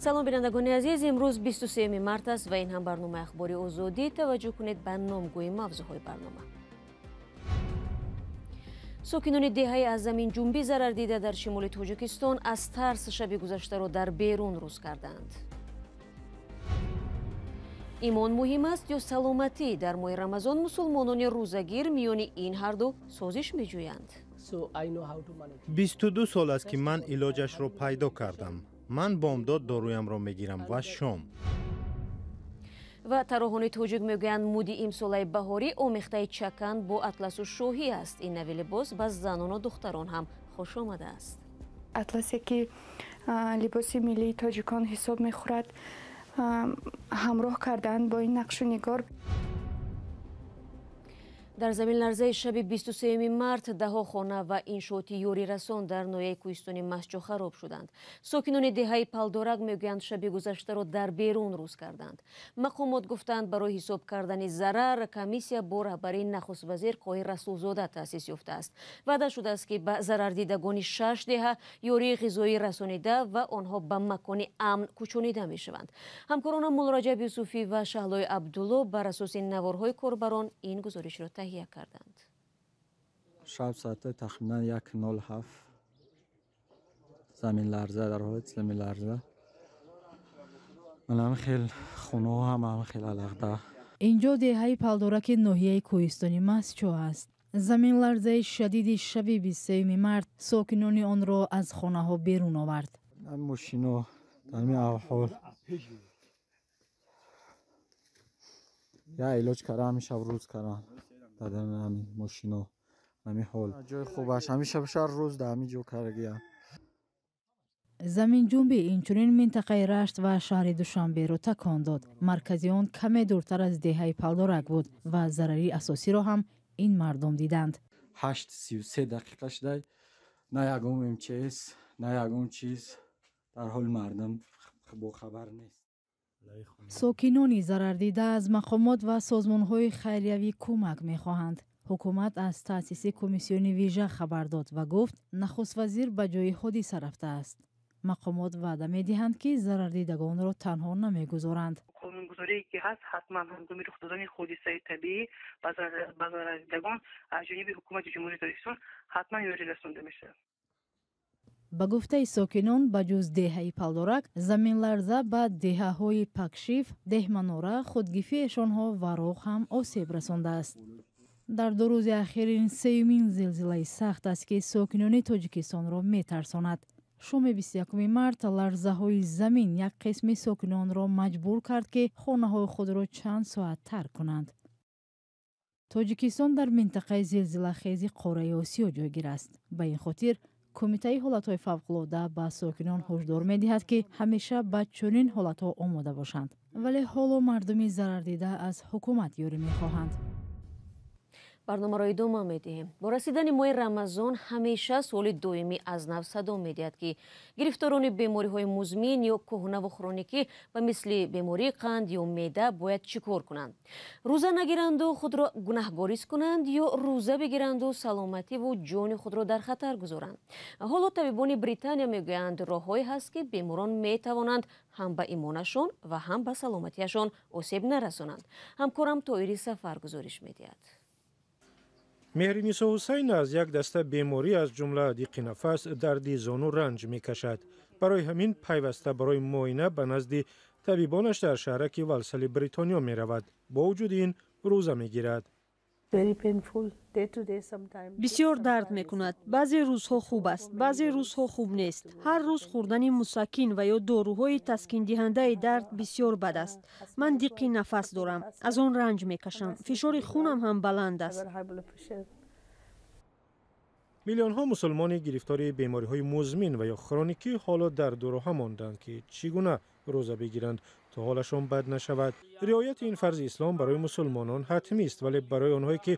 Салом, бинандагони азиз. Имрӯз 23 март аст ва ин ҳам барномаи Ахбори Озодӣ. Таваҷҷӯҳ кунед ба номгӯи мавзӯъҳои барнома. Сокинони деҳаи аз заминҷунбӣ зарар дида дар шимоли Тоҷикистон аз тарс шаби гузаштаро дар берун рӯз карданд. Имон муҳим аст ё саломатӣ? Дар моҳи Рамазон мусулмонони рӯзагир миёни ин ҳарду созиш меҷӯянд. 22 сол аст, ки ман илоҷашро пайдо кардам. Ман бомдод доруямро мегирам ва шом. Ва тарроҳони тоҷик мегӯянд, муди имсолаи баҳорӣ омехтаи чакан бо атласу шоҳӣ аст. Ин нави либос ба занону духтарон ҳам хуш омадааст. Атласе, ки либоси миллии тоҷикон ҳисоб мехӯрад, ҳамроҳ карданд бо ин нақшу нигор. Дар заминларзаи шаби 23 март даҳо хона ва иншооти ёрирасон дар ноҳияи кӯҳистони Мастчоҳ хароб шуданд. Сокинони деҳаи Палдорак мегӯянд, шаби гузаштаро дар берун рӯз карданд. Мақомот гуфтанд, барои ҳисоб кардани зарар комиссия бо раҳбарии нахуствазир Қоҳир Расулзода таъсис ёфтааст. Ваъда шудааст, ки ба зарардидагони шаш деҳа ёрии ғизоӣ расонида ва онҳо ба макони амн кӯчонида мешаванд. Ҳамкоронам Муллораҷаб Юсуфӣ ва Шаҳлои Абдулло бар асоси наворҳои корбарон ин гузоришро таҳия карданд. Шаб соатҳои тахминан 1:07 заминларза, дар ҳолати заминларза, манам хел хонаҳо ҳам ҳам хел алағда. Инҷо деҳаи Палдораки ноҳияи кӯҳистони Мастчоҳ аст. Заминларзаи шадиди шаби 23 март сокинони онро аз хонаҳо берун овард. Мошино дар ҳамин аҳвол, я илоҷ кара ҳамин шаб рӯз каран дар ҳамин мошино, ҳамин ҳол. Ҷои хубаш ҳамин шаб шар рӯз дар ҳамин ҷо карагия. Заминҷунбӣ инчунин минтақаи Рашт ва шаҳри Душанберо такон дод. Маркази он каме дуртар аз деҳаи Палдорак буд ва зарари асосиро ҳам ин мардум диданд. 8:33 шудай, на ягон МЧС, на ягон чиз, дар ҳоли мардум бохабар нест. Сокинони зарардида аз мақомот ва созмонҳои хайриявӣ кӯмак мехоҳанд. Ҳукумат аз таъсиси комиссиони вижа хабар дод ва гуфт, нахуствазир ба ҷои ҳодиса рафтааст. Мақомот ваъда медиҳанд, ки зарардидагонро танҳо намегузоранд. Қонунгузорие ки ҳаст, ҳатман ҳангоми рух додани ҳодисаи табиӣ ба зарардидагон аз ҷониби ҳукумати Ҷумҳурии Тоҷикистон ҳатман ёрӣ расонда мешавад. Ба гуфтаи сокинон, ба ҷуз деҳаи Палдорак, заминларза ба деҳаҳои Пакшиф, Деҳманора, Худгифи эшонҳо ва Роғ ҳам осеб расондааст. Дар 2 рӯзи ахир ин сеюмин зилзилаи сахт аст, ки сокинони Тоҷикистонро метарсонад. Шоми 21 март ларзаҳои замин як қисми сокинонро маҷбур кард, ки хонаҳои худро чанд соат тарк кунанд. Тоҷикистон дар минтақаи зилзилахези қораи Осиё ҷойгир аст. Ба ин хотир Кумитаи ҳолатҳои фавқулода ба сокинон ҳушдор медиҳад, ки ҳамеша ба чунин ҳолатҳо омода бошанд. Вале ҳоло мардуми зарардида аз ҳукумат ёрӣ мехоҳанд. Барномаро идома медиҳем. Бо расидани моҳи Рамазон ҳамеша суоли доимӣ аз нав садо медиҳад, ки гирифторони бемориҳои музмин ё кӯҳнаву хроникӣ ба мисли бемории қанд ё меъда бояд чӣ кор кунанд? Рӯза нагиранду худро гунаҳгорис кунанд ё рӯза бигиранду саломативу ҷони худро дар хатар гузоранд? Ҳоло табибони Британия мегӯянд, роҳҳое ҳаст, ки беморон метавонанд ҳам ба имонашон ва ҳам ба саломатиашон осеб нарасонанд. Ҳамкорам Тоири Сафар гузориш медиҳад. Меҳринисо Ҳусайн аз як даста беморӣ, аз ҷумла диққи нафас, дарди зону ранҷ мекашад. Барои ҳамин пайваста барои муоина ба назди табибонаш дар шаҳраки Валсали Бритониё меравад. Бо вуҷуди ин рӯза мегирад. Бисёр дард мекунад. Баъзе рӯзҳо хуб аст, баъзе рӯзҳо хуб нест. Ҳар рӯз хӯрдани мусаккин ва ё доруҳои таскиндиҳандаи дард бисёр бад аст. Ман диққи нафас дорам, аз он ранҷ мекашам. Фишори хунам ҳам баланд аст. Миллионҳо мусулмони гирифтори бемориҳои музмин ва ё хроникӣ ҳоло дар дуроҳа монданд, ки чӣ гуна рӯза бигиранд то ҳолашон бад нашавад. Риояти ин фарзи ислом барои мусулмонон ҳатмист, вале барои онҳое ки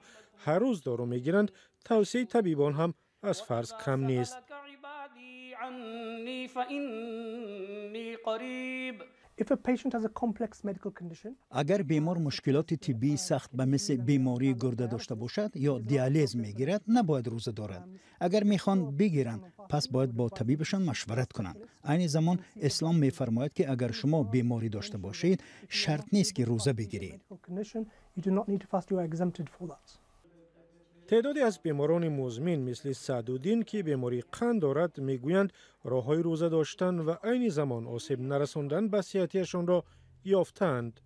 ҳар рӯз дору мегиранд, тавсияи табибон ҳам аз фарз кам нест. Агар бемор мушкилоти тиббии сахт ба мисли бемории гурда дошта бошад ё диализ мегирад, набояд рӯза дорад. Агар мехоҳанд бигиранд, пас бояд бо табибашон машварат кунанд. Айни замон ислом мефармояд, ки агар шумо беморӣ дошта бошед, шарт нест, ки рӯза бигиред. Теъдоде аз беморони музмин мисли Саъдуддин, ки бемории қанд дорад, мегӯянд, роҳҳои рӯза доштан ва айни замон осеб нарасондан ба сиҳатиашонро ёфтаанд.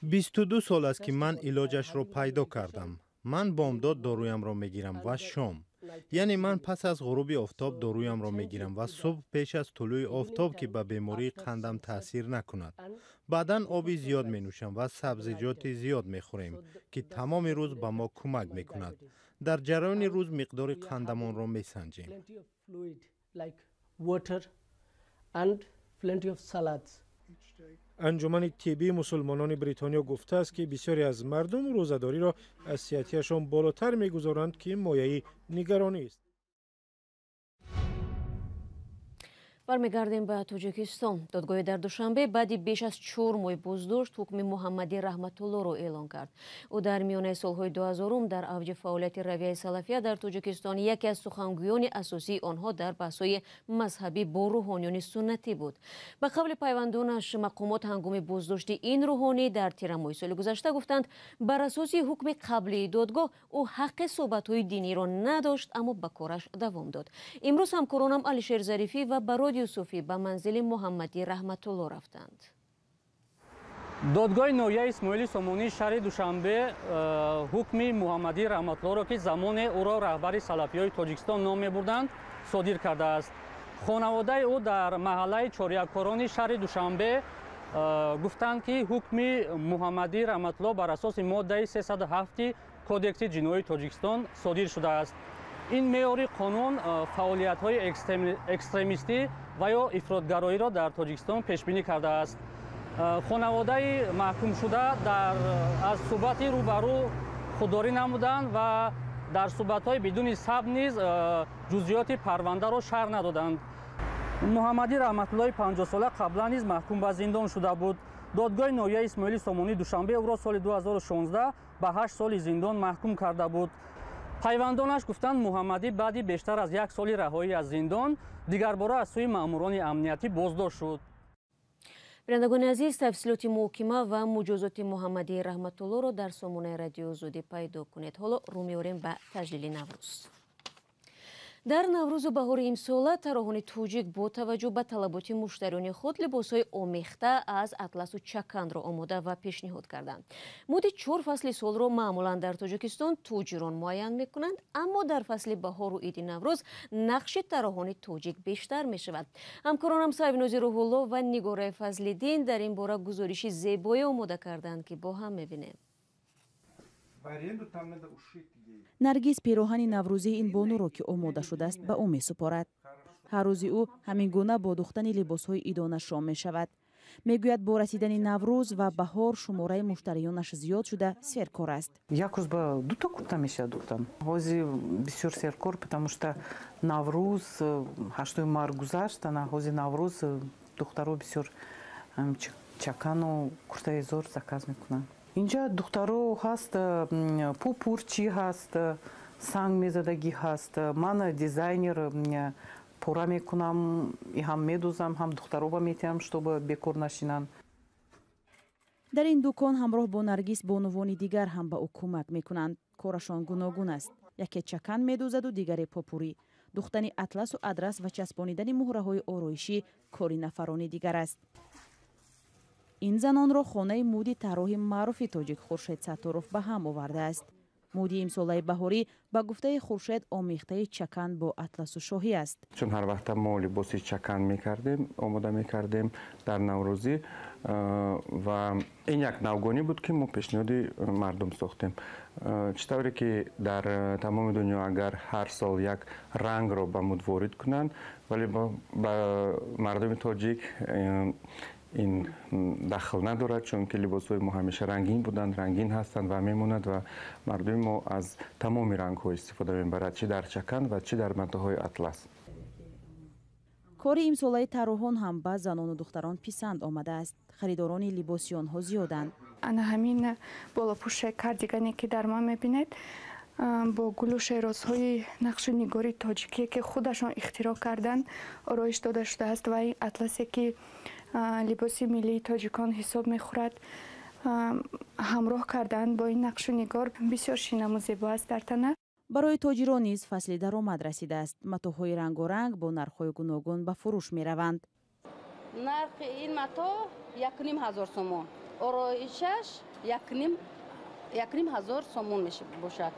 22 сол аст, ки ман илоҷашро пайдо кардам. Ман бомдод доруямро мегирам ва шом. Яъне ман пас аз ғуруби офтоб доруямро мегирам ва субҳ пеш аз тулӯи офтоб, ки ба бемории қандам таъсир накунад. Баъдан оби зиёд менӯшам ва сабзиҷоти зиёд мехӯрем, ки тамоми рӯз ба мо кӯмак мекунад. Дар ҷараёни рӯз миқдори қандамонро месанҷем. Анҷумани тиббии мусулмонони Бритониё гуфтааст, ки бисёре аз мардум рӯзадориро аз сиҳатиашон болотар мегузоранд, ки мояи нигаронист. Бармегардем ба Тоҷикистон. Додгоҳи дар Душанбе баъди беш аз 4 моҳи боздошт ҳукми Муҳаммади Раҳматуллоро эълон кард. Ӯ дар миёнаи солҳои 2000 дар авҷи фаъолияти равияи салафия дар Тоҷикистон яке аз сухангӯёни асосии онҳо дар баҳсҳои мазҳабӣ бо рӯҳониёни суннатӣ буд. Ба қавли пайвандонаш, мақомот ҳангоми боздошти ин рӯҳонӣ дар тирамоҳи соли гузашта гуфтанд, бар асоси ҳукми қаблии додгоҳ ӯ ҳаққи суҳбатҳои диниро надошт, аммо ба кораш давом дод. Имрӯз ҳамкоронам Алишер Зарифӣ ва Барод Юсуфӣ ба манзили Муҳаммади Раҳматулло рафтанд. Додгоҳи ноҳияи Исмоили Сомонии шаҳри Душанбе ҳукми Муҳаммади Раҳматуллоро, ки замоне ӯро раҳбари салафиёи Тоҷикистон ном мебурданд, содир кардааст. Хонаводаи ӯ дар маҳаллаи Чоряккорони шаҳри Душанбе гуфтанд, ки ҳукми Муҳаммади Раҳматулло бар асоси моддаи 307 Кодекси ҷиноии Тоҷикистон содир шудааст. Ин меъёри қонун фаъолиятҳои экстремистӣ ва ё ифротгароиро дар Тоҷикистон пешбинӣ кардааст. Хонаводаи маҳкумшуда аз суҳбати рӯбарӯ худдорӣ намуданд ва дар суҳбатҳои бидуни сабт низ ҷузъиёти парвандаро шарҳ надоданд. Муҳаммади Раҳматуллои 50-сола қаблан низ маҳкум ба зиндон шуда буд. Додгоҳи ноҳияи Исмоили Сомонии Душанбе ӯро соли 2016 ба 8 соли зиндон маҳкум карда буд. Пайвандонаш гуфтанд, Муҳаммадӣ баъди бештар аз 1 соли раҳоӣ аз зиндон дигарбора аз сӯи маъмурони амниятӣ боздошт шуд. Бинандагони азиз, тафсилоти муҳокима ва муҷозоти Муҳаммади Раҳматуллоро дар сомонаи Радиои Озодӣ пайдо кунед. Ҳоло рӯ меорем ба таҷлили Наврӯз. Дар Наврӯзу баҳори имсола тарроҳони тоҷик бо таваҷҷӯҳ ба талаботи муштариёни худ либосҳои омехта аз атласу чаканро омода ва пешниҳод карданд. Мудди 4 фасли солро маъмулан дар Тоҷикистон тоҷирон муайян мекунанд, аммо дар фасли баҳору иди Наврӯз нақши тарроҳони тоҷик бештар мешавад. Ҳамкоронам Савинози Рӯҳулло ва Нигораи Фазлиддин дар ин бора гузориши зебое омода карданд, ки бо ҳам мебинем. Наргиз пироҳани наврӯзии ин бонуро, ки омода шудааст, ба ӯ месупорад. Ҳар рӯзи ӯ ҳамин гуна бо духтани либосҳои идона шом мешавад. Мегӯяд, бо расидани Наврӯз ва баҳор шумораи муштариёнаш зиёд шуда серкор аст. Як рӯз ба дута курта мешавад духтан. Ҳозир бисёр серкор, потому что Наврӯз 8 март гузашт, ана ҳозир Наврӯз духтаро бисёр чакану куртаи зор заказ мекунанд. Инҷа духтаро ҳаст, пупурчӣ ҳаст, санг мезадагӣ ҳаст. Ман дизайнер пора мекунам, ҳам медузам, ҳам духтароба метиҳам, чтобы бекор нашинанд. Дар ин дукон ҳамроҳ бо Наргиз бонувони дигар ҳам ба ӯ кӯмак мекунанд. Корашон гуногун аст. Яке чакан медузаду дигаре попурӣ. Духтани атласу адрас ва часпонидани муҳраҳои ороишӣ кори нафарони дигар аст. Ин занонро хонаи муди тарроҳи маъруфи тоҷик Хуршед Сатторов ба ҳам овардааст. Муди имсолаи баҳорӣ ба гуфтаи Хуршед омехтаи чакан бо атласу шоҳӣ аст. Чун ҳар вақта мо либоси чакан мекардем, омода мекардем дар Наврӯзӣ, ва ин як навгонӣ буд, ки мо пешниҳоди мардум сохтем. Чӣ тавре ки дар тамоми дунё агар ҳар сол як рангро ба муд ворид кунанд, вале ба мардуми тоҷик ин дахл надорад, чунки либосҳои мо ҳамеша рангин буданд, рангин ҳастанд ва мемонад ва мардуми мо аз тамоми рангҳо истифода мебарад, чӣ дар чакан ва чӣ дар матоъҳои атлас. Кори имсолаи тарроҳон ҳам ба занону духтарон писанд омадааст. Харидорони либоси онҳо зиёданд. Ана ҳамин болопӯше кардигане, ки дар ман мебинед, бо гулу шерозҳои нақшу нигори тоҷикие, ки худашон ихтироъ карданд, ороиш дода шудааст ва ин атласе, ки либоси миллии тоҷикон ҳисоб мехӯрад, ҳамроҳ карданд бо ин нақшу нигор. Бисёр шинаму зебо аст дар тана. Барои тоҷирон низ фасли даромад расидааст. Матоъҳои рангоранг бо нархҳои гуногун ба фурӯш мераванд. Нархи ин матоъ 1500 сомон, ороишаш 1500 сомон мебошад.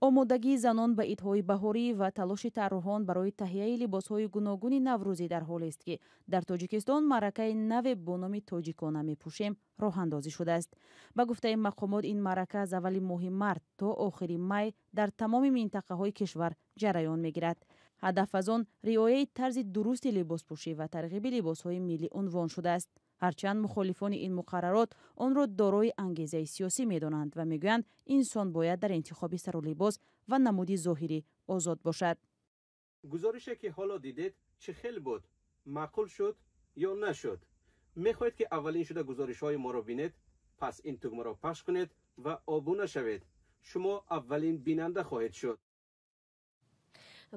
Омодагии занон ба идҳои баҳорӣ ва талоши тарроҳон барои таҳияи либосҳои гуногуни наврӯзӣ дар ҳолест, ки дар Тоҷикистон маъракаи наве бо номи «Тоҷикона мепӯшем» роҳандозӣ шудааст. Ба гуфтаи мақомот, ин маърака аз аввали моҳи март то охири май дар тамоми минтақаҳои кишвар ҷараён мегирад. Ҳадаф аз он риояи тарзи дурусти либоспӯшӣ ва тарғиби либосҳои миллӣ унвон шудааст. Ҳарчанд мухолифони ин муқаррарот онро дорои ангезаи сиёсӣ медонанд ва мегӯянд, инсон бояд дар интихоби сару либос ва намуди зоҳирӣ озод бошад. Гузорише, ки ҳоло дидед, чӣ хел буд? Маъқул шуд ё нашуд? Мехоҳед, ки аввалин шуда гузоришҳои моро бинед? Пас ин тугмаро пахш кунед ва обуна шавед. Шумо аввалин бинанда хоҳед шуд.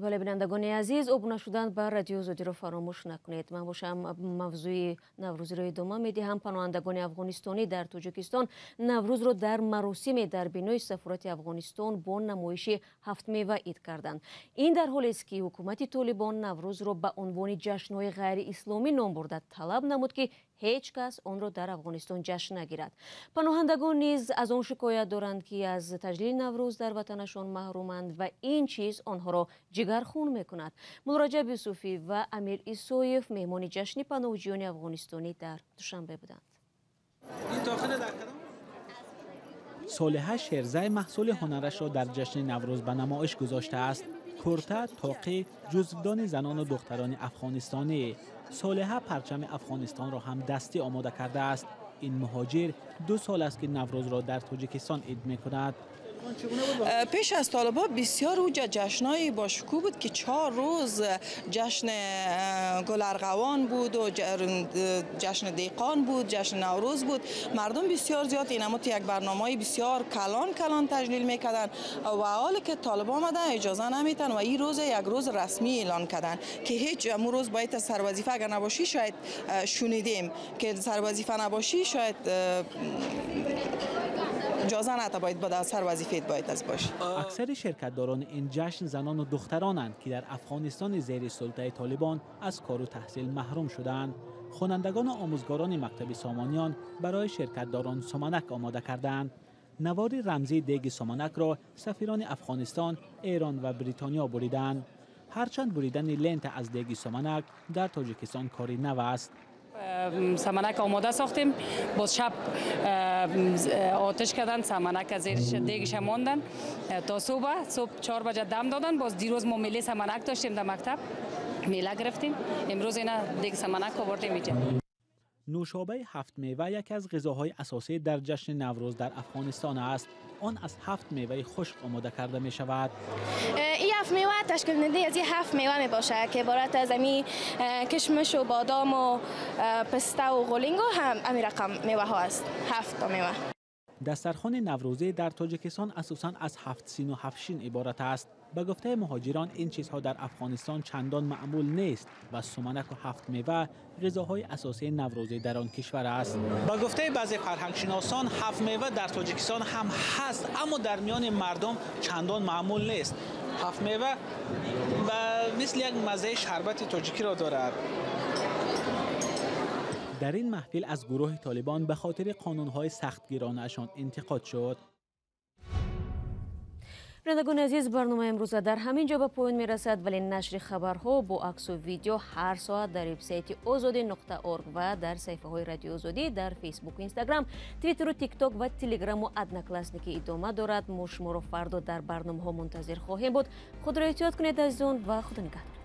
Бале, бинандагони азиз, обуна шудан ба Радиои Озодиро фаромӯш накунед. Ман бошам, мавзӯи наврӯзиро идома медиҳам. Паноҳандагони афғонистонӣ дар Тоҷикистон Наврӯзро дар маросиме дар бинои сафорати Афғонистон бо намоиши ҳафтмева ид карданд. Ин дар ҳолест, ки ҳукумати Толибон Наврӯзро ба унвони ҷашнҳои ғайриисломӣ ном бурда, талаб намуд, ки ҳеҷ кас онро дар Афғонистон ҷашн нагирад. Паноҳандагон низ аз он шикоят доранд, ки аз таҷлили Наврӯз дар ватанашон маҳруманд ва ин чиз онҳоро ҷигархун мекунад. Муллораҷаб Юсуфӣ ва Амир Исоев меҳмони ҷашни паноҳҷӯёни афғонистонӣ дар Душанбе буданд. Солиҳа Шерзай маҳсули ҳунарашро дар ҷашни Наврӯз ба намоиш гузоштааст. Курта, тоқӣ, ҷузвдони занону духтарони афғонистонӣ. Солиҳа парчами Афғонистонро ҳам дастӣ омода кардааст. Ин муҳоҷир 2 сол аст, ки Наврӯзро дар Тоҷикистон ид мекунад. Пеш аз толибо бисёр уҷа ҷашнҳои бошукӯҳ буд, ки 4 рӯз ҷашн гуларғавон буд ва ҷашни деҳқон буд, ҷашни Наврӯз буд. Мардум бисёр зиёд инамут як барномаи бисёр калон калон таҷлил мекарданд ва ҳоле ки толиб омадан, иҷоза наметан ва ин рӯз як рӯз расмӣ эълон карданд, ки ҳеҷ аму рӯз бояд сарвазифа агар набошӣ, шояд шунидем, ки сарвазифа набошӣ, шояд иҷоза ната, бояд ба сар вазифаат бояд аз бошӣ. Аксари ширкатдорони ин ҷашн занону духтаронанд, ки дар Афғонистони зери султаи Толибон аз кору таҳсил маҳрум шудаанд. Хонандагону омӯзгорони мактаби Сомониён барои ширкатдорон суманак омода кардаанд. Навори рамзии деги суманакро сафирони Афғонистон, Эрон ва Бритониё буридаанд. Ҳарчанд буридани лента аз деги суманак дар Тоҷикистон кори нав аст. Саманак омода сохтем. Боз шаб оташ кардан, саманак зериш дегиша мондан то субҳ. Субҳ 4 баҷа дам додан. Боз дирӯз мо меле саманак доштем, дар мактаб мела гирифтем. Имрӯз ина дег саманак овардем иҷа. Нӯшобаи ҳафтмева яке аз ғизоҳои асосӣ дар ҷашни Наврӯз дар Афғонистон аст. Он аз ҳафт меваи хушк омода карда мешавад. این هفت میوه تشکیل دهنده از این هفت میوه می باشه که عبارت از امی کشمش و بادام و پسته و غلنگ و هم امی رقم میوه ها است، هفت تا میوه. Дастархони наврӯзӣ дар Тоҷикистон асосан аз ҳафт сину ҳафт шин иборат аст. Ба гуфтаи муҳоҷирон, ин чизҳо дар Афғонистон чандон маъмул нест ва суманаку ҳафт мева ғизоҳои асосии наврӯзӣ дар он кишвар аст. Ба гуфтаи баъзе фарҳангшиносон, ҳафт мева дар Тоҷикистон ҳам ҳаст, аммо дар миёни мардум чандон маъмул нест. Ҳафт мева ба мисли як маззаи шарбати тоҷикиро дорад. Дар ин маҳфил аз гурӯҳи Толибон ба хотири қонунҳои сахтгиронаашон интиқод шуд. Бинандагони азиз, барномаи имрӯза дар ҳамин ҷо ба поён мерасад, вале нашри хабарҳо бо аксу видео ҳар соат дар вебсайти озодӣ.орг ва дар саҳифаҳои Радиои Озодӣ дар Фейсбуку, Инстаграм, Твиттеру, Тикток ва Телеграму Одноклассники идома дорад. Мо шуморо фардо дар барномаҳо мунтазир хоҳем буд. Худро эҳтиёт кунед, азизон, ва Худо нигаҳдор.